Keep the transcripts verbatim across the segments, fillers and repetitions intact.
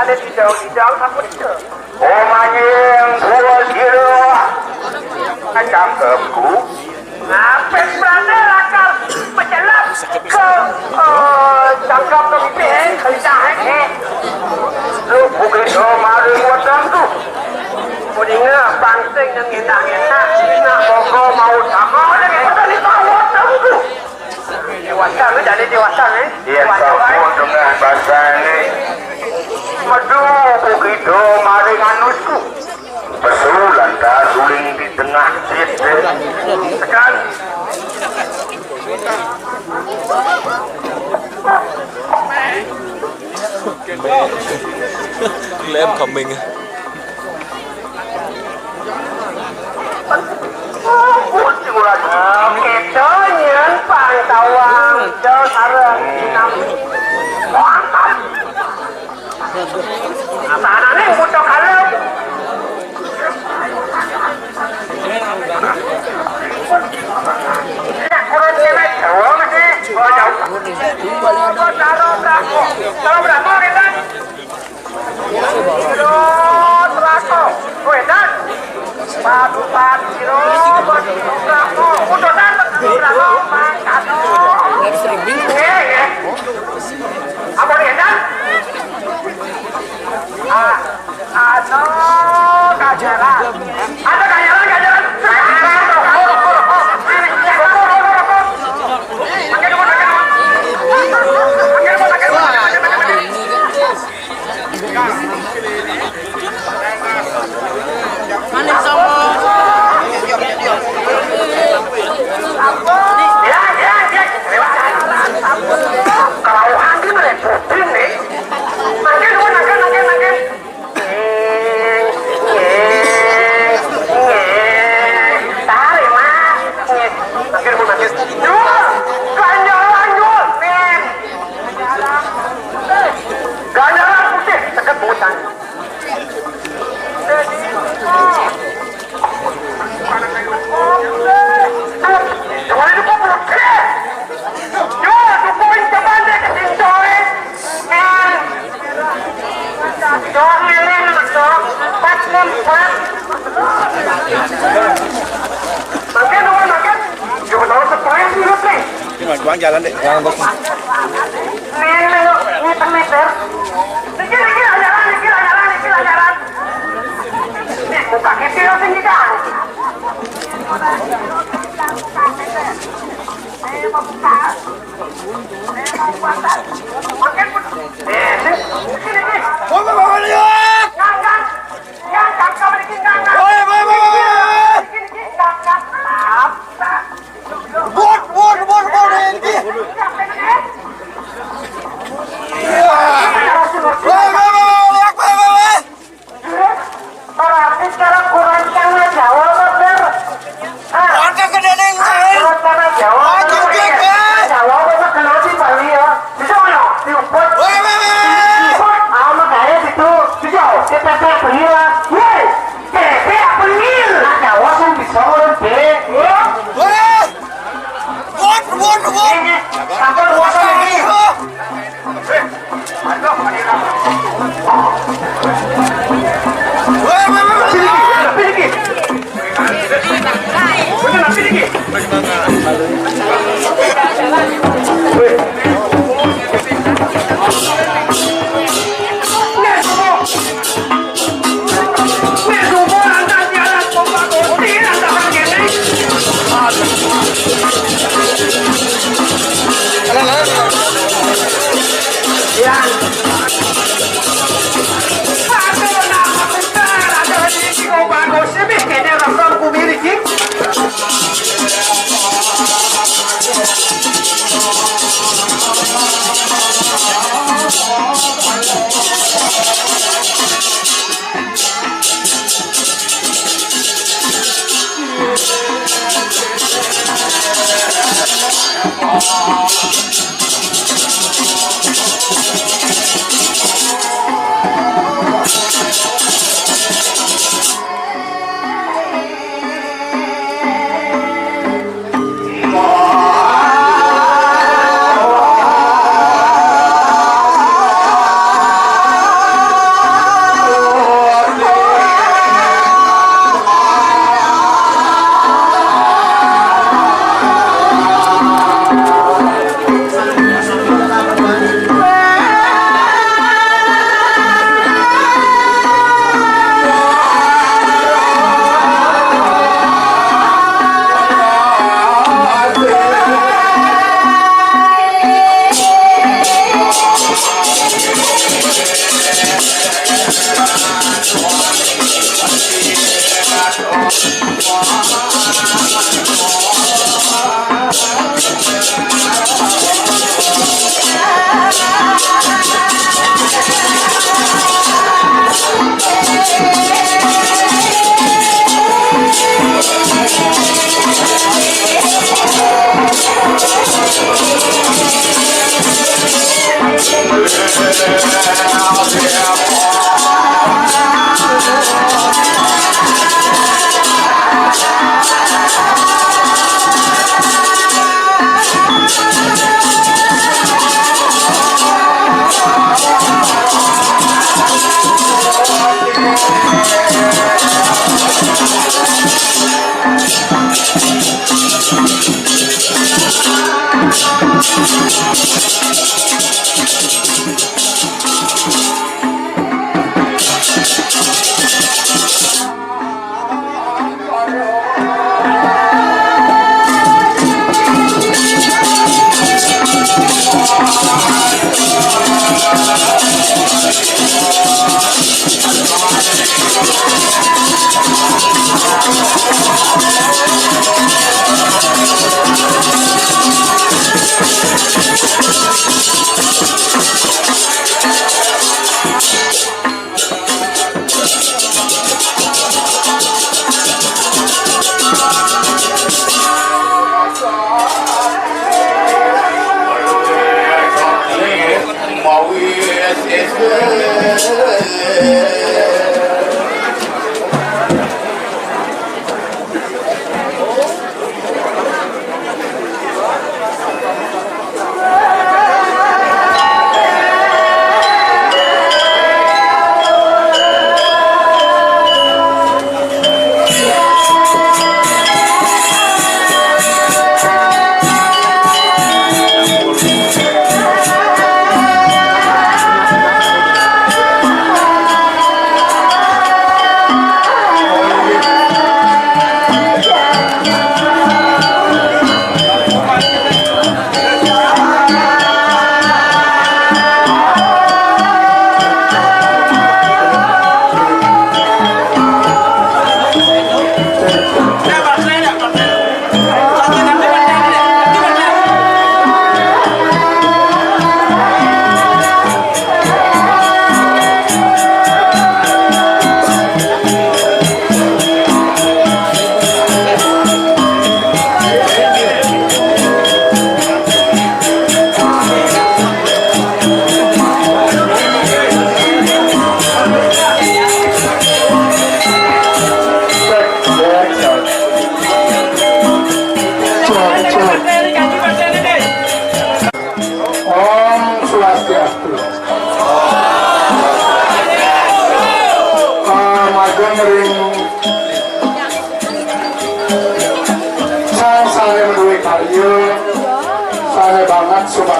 Tidak, tidak, aku tidak. Oh, manjing, gua gila. Cakepku. Ngapit berani lakar pecelap ke, eh, cakep ke bibir, eh, ke lidah, eh. Lu bukit lo maling gua tentu. Kudinga pangsing dan ngenah-ngenah, nak boko mau sama, dan kita ni tahu tentu. Dewasa, lu jadi dewasa, eh? Iya, dewasa, sampun eh? Dengan bahasa ini. Medu begitu maring anusku. Pesu lantas suling di tengah sit, eh. Tekan. Lem coming. Kita nyen pang tawang, jauh sareng, sinambi. Asanane butuh kalem. Nak kurun kene, jauh masih. Oh, jauh. Kalau berapa, kalau berapa, kita? Terus, terus. Kowe, Dan. Pat, pat, sira, pat, sira. Utusan, pat, sira, mangkat. Nggih, nggih. Apa, nggih, Dan? Ah, anu, kajaran. Ada kajaran, kajaran. Makin, makin, makin. Maning sama. Ya, ya, ya. Kerauhan dia ngerepotin nih. Makin, makin, makin, makin. Tarik, Mas. Makin, makin. Dua. Ganjalan, dua. Nih. Ganjalan putih, tegep bukan. Ini Mas, buang jalan, Dek. Jalan, Bos. Neng, neng, ngeten, meter. Niki, niki, lanjaran, niki, lanjaran, niki, lanjaran. Nih, buka kecil, sing, Kang. Saya mau buka. Saya mau buka. Makin, eh, niki, niki. Woi, woi, woi, lihat. Kang, Kang. Kang, Kang, Kang, niki, Kang, Kang. Woi, woi, woi, woi. Niki, niki, Kang, Kang. Maaf, Kang. Bot, bot, bot, bot, enti. Wah, wah, wah, wah, lihat, wah, wah, wah. Berarti sekarang kurang tengah Jawa, Pak, Ber? Ah. Ada gede ning lain. Kurang tengah Jawa. Ada gede. Jawa, Pak, kenapa sih, Bali, ya? Bisa mana? Diuput. Wah, wah, wah. Diuput. Ah, makanya situ. Bisa. Kita tak beli lah. Woi. Bebek apa nih? Nah, Jawa kan bisa orang bebek. Wah! Wot, wot, wot! Sampun wot lagi. Wah, wah, wah, wah.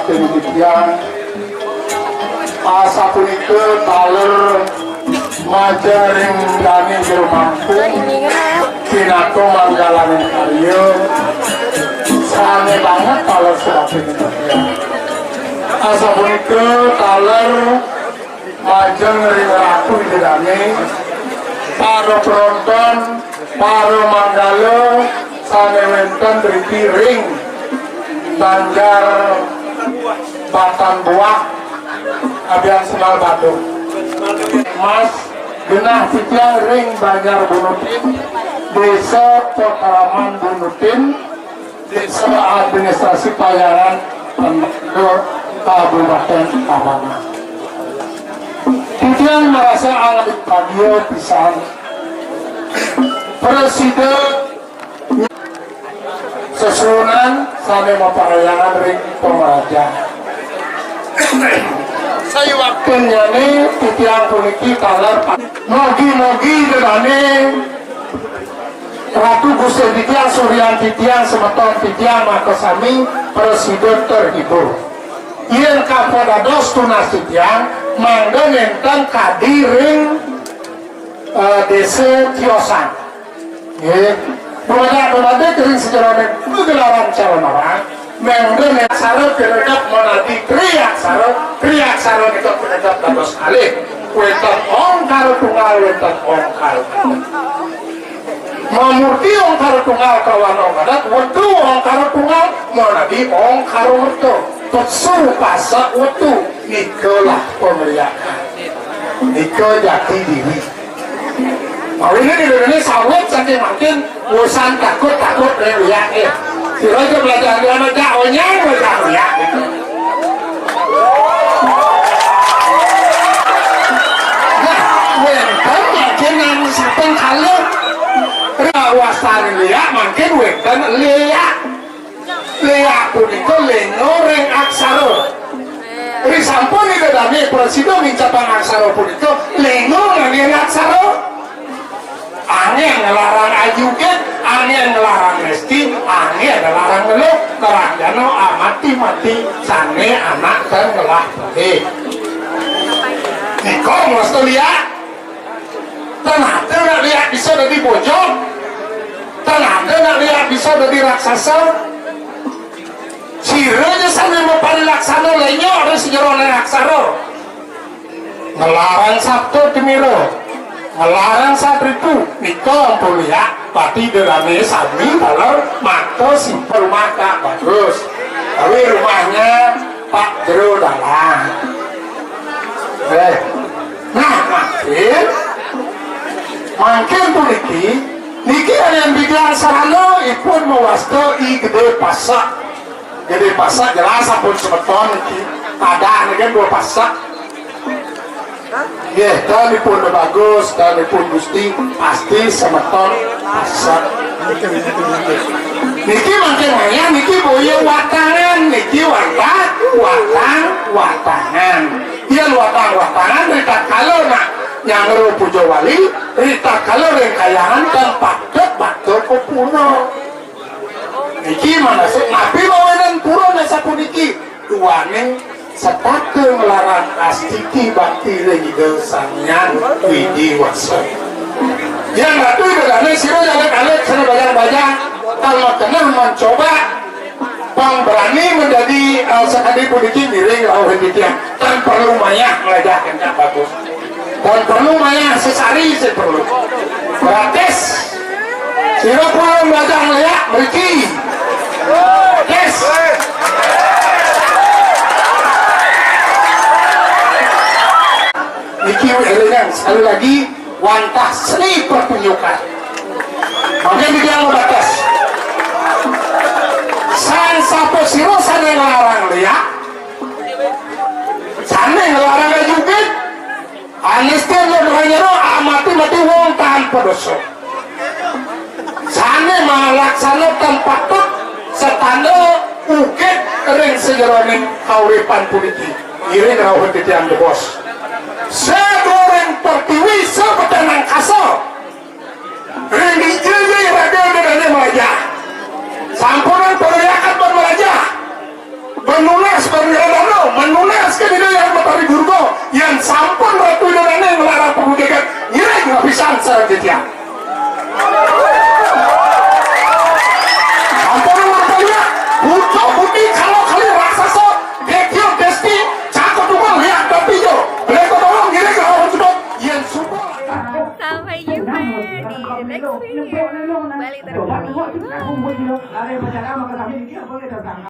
Demikian, asapunika taler majeng ring dane jero mangku, pinaka manggalaning karya, sane banget taler subaking titiang. Asapunika taler majeng ring Ratu Ida Dane, para penonton, para manggala sane wenten driki ring Banjar Batan Buah, Abian Semal Batu. Mas genah titiang ring Banjar Bunutin, Desa Pekraman Bunutin, Desa Administrasi Payangan, Kabupaten Tabanan. Titiang marasa angadik bagia pisan. Prasida sesuunan sane maparhyangan ring pamrajan. Sayuwaktinnyane titiang puniki taler pa-, mogi-mogi dedane Ratu Gusti titiang, suryan titiang, semeton titiang makasami prasida terhibur. Yen kapados tunas titiang, mangda nenten kadi ring, eh, Desa Tiosan. Nggih. Dumadak-dumadak ring sajeroning pagelaran calonarang, mangda nenten aksara pinegep manadi triaksara, triaksara nika pinegep dados kalih. Wenten ongkara tunggal, wenten ongkara. Mamurti ongkara tunggal kalawan ongkara, wetu ongkara tunggal, manadi ongkara werta. Pesu pasak wetu, nikalah pamriakan. Nika jati diri. Mawine di rene sawit saking mangkin, wusan takut-takut ring liak, eh. Sira aja belajar dia aja onyang, belajar liak. Nah, wenten mangkin nang sampun kalih. Ring wastan liak, mangkin wenten liak. Liak punika lenga ring aksara. Risampun Ida Dane prasida mincapang aksara punika, lenga nganggén aksara. Angén nglarang ajugit, angén nglarang ngesti, angén nglarang ngeluh, ngranjana amati-mati sane anak ten ngelah pedih. Nika ngasta liak. Tan ada nak liak bisa dadi bojog. Tan ada nak liak bisa dadi raksasa. Sira ja sane maparilaksana lenyok ring sajeroning aksara. Nglarang sabda gembira, nglarang satripu, nika ampun liak, pati dedane sami taler makta simpel maka bagus. Tapi rumahnya Pak Jero Dalang. Eh. Nah, mangkin, mangkin puniki, niki anen bidian sarana ipun mawasta I Gede Pasak. Gede Pasak jelas ampun semeton niki. Ada niki dua pasak. Nggih, danipun bagus, danipun Gusti, pasti semeton pasak. Niki mangkin wayah, niki boya watangan, niki wantah, watang, watangan. Yen watang-watangan ritatkala nak nyanggra puja wali, ritatkala ring kahyangan tan patut batur pura. Niki manasik napi mawinan purun sapuniki? Duaning setata nglarang astiti bakti ring Ida Sang Hyang Widi Wasa. Yan Ratu Ida Dane sira jagat alit sane bajang-bajang, tan makeneh mencoba pang berani menjadi, eh, sakadi puniki ngiring rauh titiang. Tan perlu mayah nglajah kencak bagus. Pun perlu mayah sesari sing perlu. Gratis. Sira pun belajar ngeliat mriki. Gratis. Niki elingan sekali lagi, wantah seni pertunjukan. Mangkin di dalam batas. Sang sapa sira sane nglarang liak, sane nglarang ajugit, Anistin lan ranyana amati-mati wong tanpa dosa. Sane malaksana tan patut setanda ugit ring sajeroning kauripan puniki. Iring rauh titiang debos. Saluring pertiwi sabatan angkasa. Ring dija ja iraga dadane malajah. Sampunang pangriakan ban malajah. Ban nunas, ban Ampun, ampun, ya. Buto, buti, kalau kali raksasa, detio, desti, cako, tukang, lihat, tapi, yo. Leko, tolong, gini, kalau, sudah, yen, sumpah. Sampai jumpa di next video. Balik terkini.